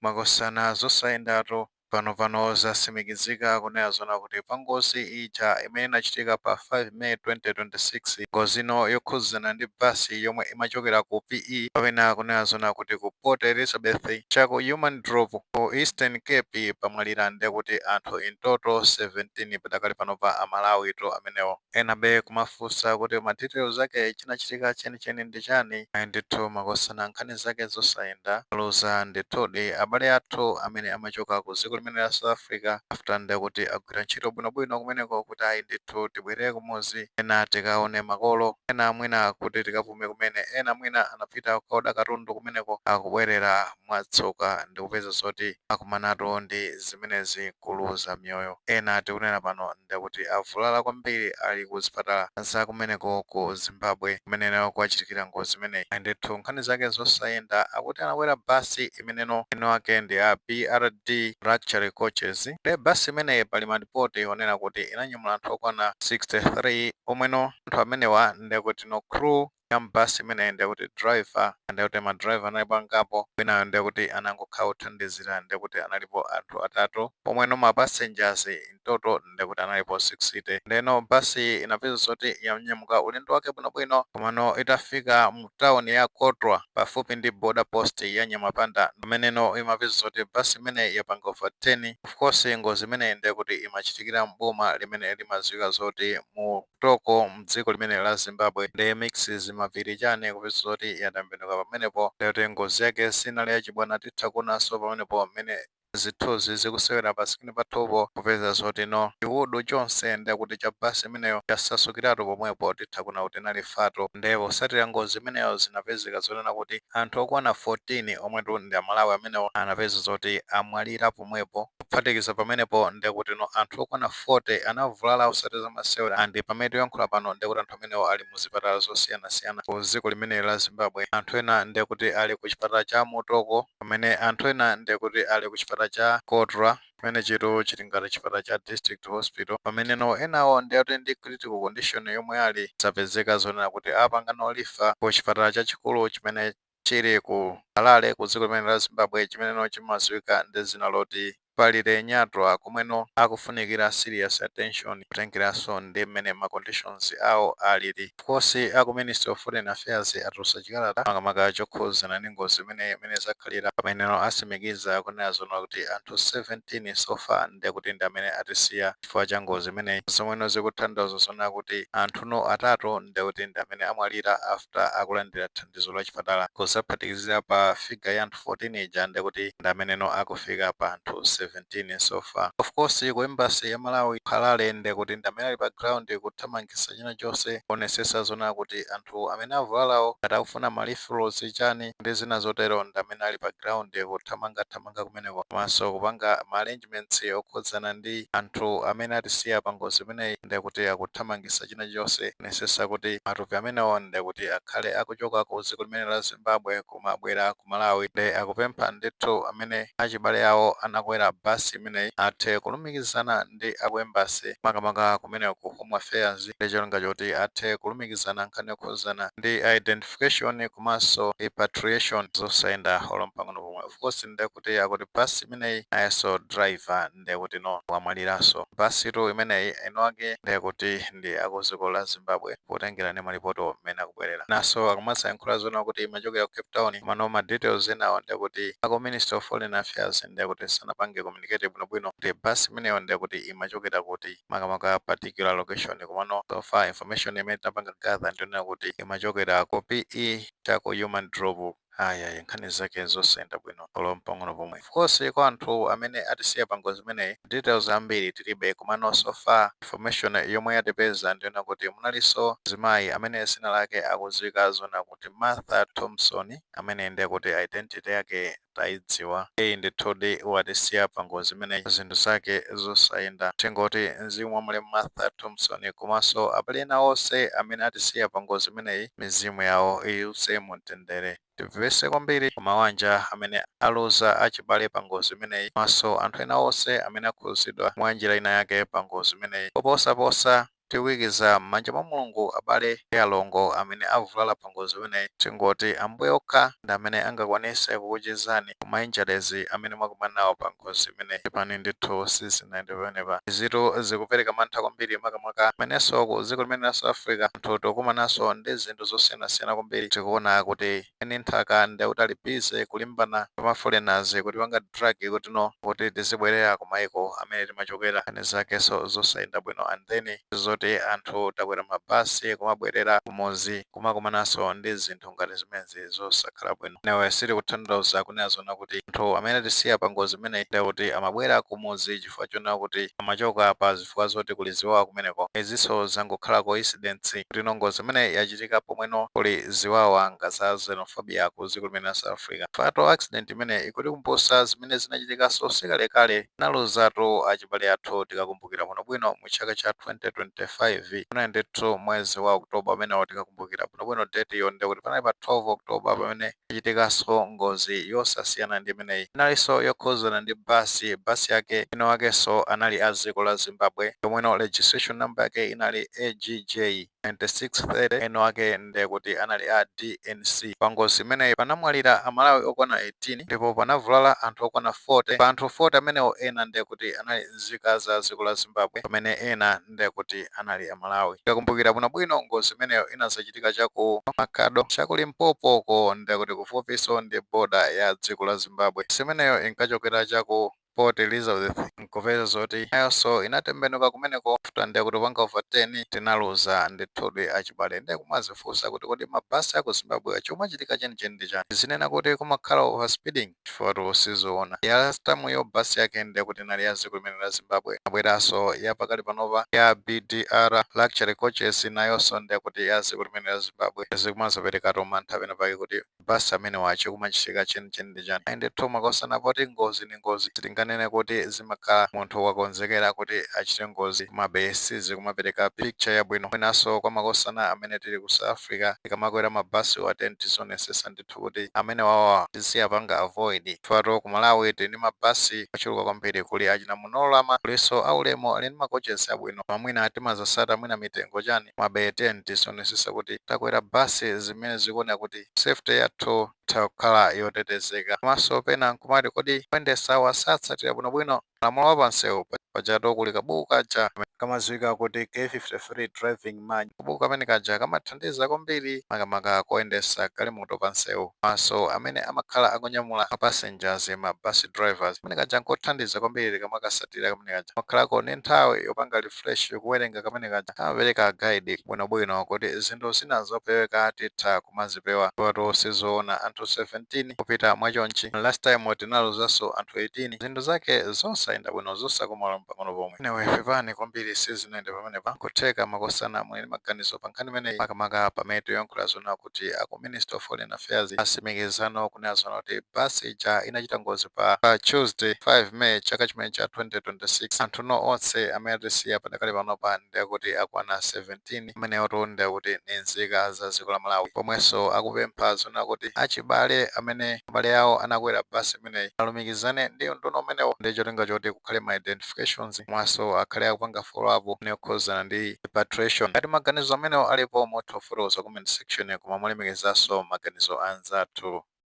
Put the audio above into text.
Makosana, zosayendatu. Pano zatsimikizika kunena zona kuti pa ngozi ija imene inachitika pa 5 May 2026, ngozi ino yokhudzana ndi basi yomwe imachokera ku PE, kapena kunena zona kuti ku Port Elizabeth, chaku Humansdorp ku Eastern Cape, pamwalira ndekuti anthu in total 17 padakali pano pa Amalawi to amenewo. Enabe kumafunsa kuti ma details ake, chinachitika chenicheni ndi chani? Ayi ndithu makosana, nkhani zake zosayenda. Luza ndithudi abale athu amene amachoka ku dziko limene la South Africa after ndekuti agwira ntchito bwinobwino kumeneko, kuti ayi ndithu tibwerere kumuzi, ena tikaone makolo, ena mwina kuti tikapume kumene, ena mwina anapita kukaoda katundu kumeneko, akubwerera mwatsoka ndikupeza zoti akumanatu ndi zimenezi, kuluza miyoyo. Ena tikunena pano ndekuti avulala kwambiri, ali ku zipatala za kumeneko ku Zimbabwe kumeneno kwachitikira ngozi imeneyi. Ndithu nkhani zake zosayenda. Akuti anakwera basi imeneno eno ake ndi a BRD Luxury Coaches. Ndi basi imeneyi pali malipoti onena kuti inanyamula anthu okwana 63, omweno anthu amenewa ndekuti no crew ya mbasi imeneyi, ndekuti driver, ndekuti ma driver analipo angapo, winayo ndekuti anangokhala kuthandizira, ndekuti analipo anthu atatu, pomweno ma passengers in total ndekuti analipo 60. Ndeno basi inapeza zoti yanyamuka ulendo wake bwinobwino, komano itafika mu town ya Kotwa, pafupi ndi border post ya Nyamapanda, pameneno imapeza zoti basi imeneyi yapanga overturn. Of course, ngozi imeneyi ndekuti imachitikira mboma limene limadziwika zoti Mutoko mdziko limene la Zimbabwe. Ndi mix zimapiri chane, kupeza zoti yatembenuka pamenepo. Ndekuti ngozi yake sinali yachibwana. Titha kuonanso pamenepo mmene zithunzi zikusewera pa screen pathupo, kupeza zoti no chiwudu chonse ndekuti cha basi imeneyo chasasukiratu pomwepo. Titha kuona kuti inali fatal. Ndipo potsatira ngozi imeneyo zinapezeka zonena kuti anthu okwana 14 omwetu ndi Amalawi amenewo anapeza zoti amwalira pomwepo. Kuphatikiza pamenepo, ndekuti no anthu okwana 40 anavulala osati zamasewera, and pamene tikuyankhula pano ndekuti anthu amenewo ali muzipatala zosiyanasiyana ku dziko limene la Zimbabwe. Anthu ena ndekuti ali ku chipatala cha Mutoko, pamene anthu ena ndekuti ali ku chipatala cha Kotra, pamene chitu chili ngati chipatala cha district hospital, pameneno enawo ndekuti ndi critical condition yomwe ali, zapezeka zonena kuti apangano refer ku chipatala chachikulu chimene chili ku Harare ku dziko limene la Zimbabwe, chimeneno chimadziwika ndi dzina loti Parirenyatwa, komweno akufunikira serious attention kutengeranso ndi mmene ma conditions awo alili. Of course, aku Ministry of Foreign Affairs atulutsa chikalata makamaka chokhuzana ndi ngozi imene zakhalira, pameneno asimikiza kunena zoona kuti anthu 17 so far ndekuti ndi amene atisiya chifukwa cha ngozi imeneyi, zomweno zikutanthauza zoona kuti anthuno atatu ndekuti ndi amene amwalira after akulandira thandizo la chipatala. Kuzaphatikizira pa figure ya anthu 14 ija, ndekuti ndi ameneno akufika pa anthu 17 so far. Of course, ku embassy ya Malawi Harare ndekuti ndi amene ali pa ground kuthamangitsa china chonse, kuonesesa zoona kuti anthu amene avulalawo ngati akufuna ma referrals chani ndi zina zotero, ndi amene ali pa ground kuthamangathamanga kumeneko, komanso kupanga ma arrangements okhudzana ndi anthu amene atisiya pa ngozi imeneyi. Ndekuti akuthamangitsa china chonse kuonesesa kuti matupi amenewo ndekuti akhale akuchoka ku dziko limene la Zimbabwe kumabwera ku Malawi. Ndi akupempha ndithu amene achibale awo anakwera basi imeneyi athe kulumikizana ndi aku embassy, makamaka kumene ku Home Affairs, ndi cholinga choti athe kulumikizana nkhani yokhudzana ndi identification komanso repatriation. Zosayenda olo mpang'ono pomwe. Of course, ndekuti akuti basi imeneyi ayenso driver ndekuti no wamwaliranso. Basitu imeneyi eno ake ndekuti ndi aku dziko la Zimbabwe, potengera ndi malipoti mmene akubwerera. Naso akumasayankhula zona kuti imachokera ku Cape Town, komano ma details enawo ndekuti aku Ministry of Foreign Affairs ndekuti sanapange communicate bwinobwino kuti basi imeneyo ndekuti imachokera kuti makamaka particular location. Komano so far information imene tinapanga gather ndionena kuti imachokera ku PE chaku Humansdorp. Ayayi, nkhani zake zosayenda bwino olo mpang'ono pomwe. Of course, kwa anthu amene atisiya pa ngozi imeneyi details ambiri tilibe, komano so far information yomwe yatipeza ndiona kuti munalinso zimayi amene zina lake akudziwika zona kuti Martha Thompson, amene ndiye kuti identity yake tayidziwa. Iyi ndithudi watisiya pa ngozi imeneyi, zinthu zake zosayenda. Tingoti mzimu wa malemu Martha Thompson komanso abale ena onse amene atisiya pa ngozi imeneyi, mizimu yawo iwuse mumtendere. Tipepese kwambiri kumawanja amene aluza achibale pa ngozi imeneyi, komanso anthu ena onse amene akhuzidwa mwa njira ina yake pa ngozi imeneyi. Poposaposa Tikuikiza m'manja mwa Mulungu abale ndi alongo amene avulala pa ngozi imeneyi. Tingoti Ambuye okha ndi amene angakwanise kukuchizani kuma injuries amene mwakumana nawo pa ngozi imeneyi. Pepani ndithu, sizinayende pamenepa. Izitu zikupereka mantha kwambiri, makamaka amenenso ku dziko limene la South Africa anthu tikukumananso ndi zinthu zosiyanasiyana kwambiri. Tikuona kuti eni nthaka ndi kuti ali busy kulimbana ndi ma foreigners kuti panga drug kuti no kuti tizibwerera ku maiko amene timachokera, nkhani zakenso zosayenda bwino. And then zoti anthu takwera mabasi kumabwerera kumuzi, kumakumananso ndi zinthu ngati zimenezi zosakhala bwino. Newe sitikutanthauza kunena zona kuti anthu amene tisiya pa ngozi imeneyi ndi kuti amabwera kumuzi chifukwa chonena kuti amachoka pa zifukwa zoti kuli ziwawa kumeneko. Izinso zangokhala coincidence kuti no ngozi imeneyi yachitika pomweno kuli ziwawa nga za xenophobia ku dziko limene la South Africa. Fatal accident imeneyi ikutikumbusa zimene zinachitikanso sikalekale, tinaluzatu achibale athu. Tikakumbukira bwinobwino, mu chaka cha 2025 kunali ndithu mwezi wa Oktoba umenewo. Tikakumbukira bwinobwino date iyo, ndikuti panali pa 12 Oktoba pamene yachitikanso ngozi yosasiyana ndi imeneyi. Inalinso yokhuzana ndi basi. Basi yake ino wakenso anali a dziko la Zimbabwe, yomweno registration number yake inali AGJ 9630. Eno ake ndekuti anali a DNC. Pa ngozi imeneyi panamwalira Amalawi okwana 18 ndipo panavulala anthu okwana 40. Pa anthu 40 amenewo, ena ndekuti anali nzika za dziko la Zimbabwe, pamene ena ndekuti anali Amalawi. Tikakumbukira bwinobwino, ngozi imeneyo inazachitika chaku Makhado, chaku Limpopoko, ndekuti kufupiso ndi border ya dziko la Zimbabwe. Imeneyo inkachokera chaku Port Elizabeth, nkupeza zoti nayonso inatembenuka kumeneko after ndekuti panga overturn. Tinaluza ndithudi achibale. Ndiye kumazifunsa kuti kodi mabasi aku Zimbabwe chomwe chitika chenicheni ndi chani? Zinena kuti kumakhala overspeeding, chifukwa sizoona. Ya last time yo basi yake ndekuti inali ya dziko limene la Zimbabwe, abweranso ya pakali panopa ya BDR Luxury Coaches, nayonso ndekuti ya dziko limene la Zimbabwe. Zikumazoperekatu mantha pena pake kuti basi amene wacho kumachitika chenicheni ndi chani? Ayi ndithu, makosana, poti ngozi ni ngozi, sitinganene kuti zimakhala munthu wakonzekera kuti achite ngozi, komabe sizikumapereka picture yabwino. Mwinanso kwa makosana amene tili ku South Africa, tikamakwera mabasi wateni tizionesesa ndithu kuti amene wawa tiziyapanga avoid, chifukwa ku Malawi tili ndi mabasi ochuluka kwambiri. Kuli achina Munolama, kulinso aulemu, ali ndi ma coaches abwino. Mwina timazasata mwina mitengo chani, komabe tiyeni tizionesesa kuti takwera basi zimene zikuoneka kuti safety yathu itha kukhala yotetezeka. Komanso pena nkumati kodi kuyendesa wasatsatira bwinobwino malamulo apansewu? Pajatu kuli kabuku kaja kamadziwika kuti K53 driving manual. Kabuku kamene kaja kamathandiza kwambiri, makamaka koyendesa galimoto pansewu, komanso amene amakhala akunyamula ma passengers, ma bus drivers. Kamene kaja nkothandiza kwambiri. Kamakasatira kamene kaja, makhalako ndi nthawi yopanga refresh kuwerenga kamene kaja. Kamapereka guide bwinobwino kuti zinthu zina zopeweka titha kumazipewa. Pato sizoona anthu 17 kupita mwachonchi. Last time tinaluzanso anthu 18. Zinthu zake zosayenda bwino, zosakomala pang'ono pomwe. Anyway, pepani kwambiri, sizinayende pamenepa. Kutheka makosana muli ndi maganizo pa nkhani imeneyi, makamaka pamene tikuyankhula zona kuti aku Minister of Foreign Affairs asimikizano kunena zona kuti basi ija inachita ngozi pa Tuesday 5 May chaka chimene cha 2026. Anthu no onse amene atisiya padakali panopa ndekuti akwana 17, amenewotu ndekuti ni nzika za dziko la Malawi. Pomwenso akupempha zona kuti achibale amene abale awo anakwera basi imeneyi alumikizane ndi unduna umenewo ndi cholinga choti kukhale ma identifications, komanso akhale akupanga follow up yokhuzana ndi repatriation. Ngati maganizo amenewo alipo, mutha kufotokoza comment section, koma mulemekezanso maganizo anzathu.